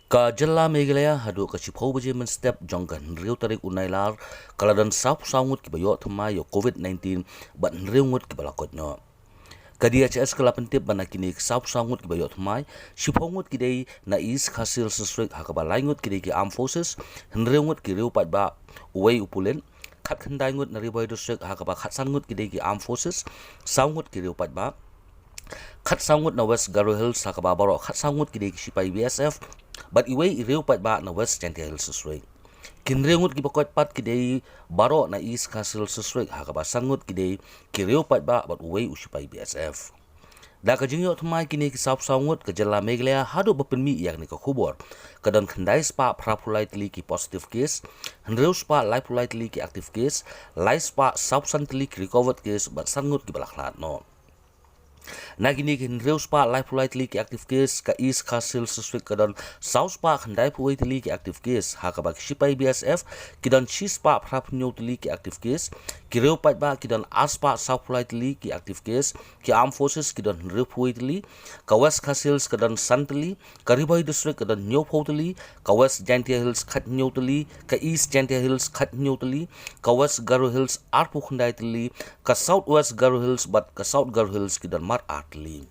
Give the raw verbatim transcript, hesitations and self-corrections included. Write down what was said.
Ka jylla Meghalaya haduh ka shiphew baje mynstep jong ka hynriew tarik u Nailar ka la don sawphew saw ngut kiba ïoh thymmai ïa u Covid nineteen bad hynriew ngut kiba la koit noh. Ka D H S ka la pyntip ba na kine ki sawphew saw ngut kiba ïoh thymmai, shiphew ngut ki dei na East Khasi Hills District ha kaba lai ngut ki dei ki Armed Forces, hynriew ngut ki riew paidbah, uwei u pulit, khatkhyndai ngut na Ri Bhoi District ha kaba khatsan ngut ki dei ki Armed Forces, saw ngut ki riew paidbah, khatsaw ngut na West Garo Hills ha kaba baroh khatsaw ngut ki dei ki shipai B S F, bad iwei i riew paidbah na West Jaintia Hills District. Ki hynriew ngut kiba koit pat ki dei baroh na East Khasi Hills District ha kaba san ngut ki dei ki riew paidbah bad uwei u shipai B S F. Da ka jingïoh thymmai kine ki sawphew saw ngut, ka jylla Meghalaya haduh ba pynmih ïa kane ka khubor ka don khyndai spah phraphew lai tylli ki positive case, hynriew spah laiphew lai tylli ki active case, lai spah sawphew san tylli ki recovered case bad san ngut kiba la khlad noh. Na kine ki hynriew spah laiphew lai tylli ki active case, ka East Khasi Hills District ka don saw spah khyndaiphew wei tylli ki active case, ha kaba ki shipai B S F ki don shi spah phraphew hynñiew tylli ki active case, ki riew paidbah ki don ar spah sawphew lai tylli ki active case, ki Armed Forces ki don hynriewphew wei tylli, ka West Khasi Hills ka don san tylli, ka Ri Bhoi District ka don hynñiewphew tylli, ka West Jaintia Hills khathynñiew tylli, ka East Jaintia Hills khathynñiew tylli, ka West Garo Hills arphew khyndai tylli, ka South West Garo Hills bad ka South Garo Hills ki don mar ar tylli.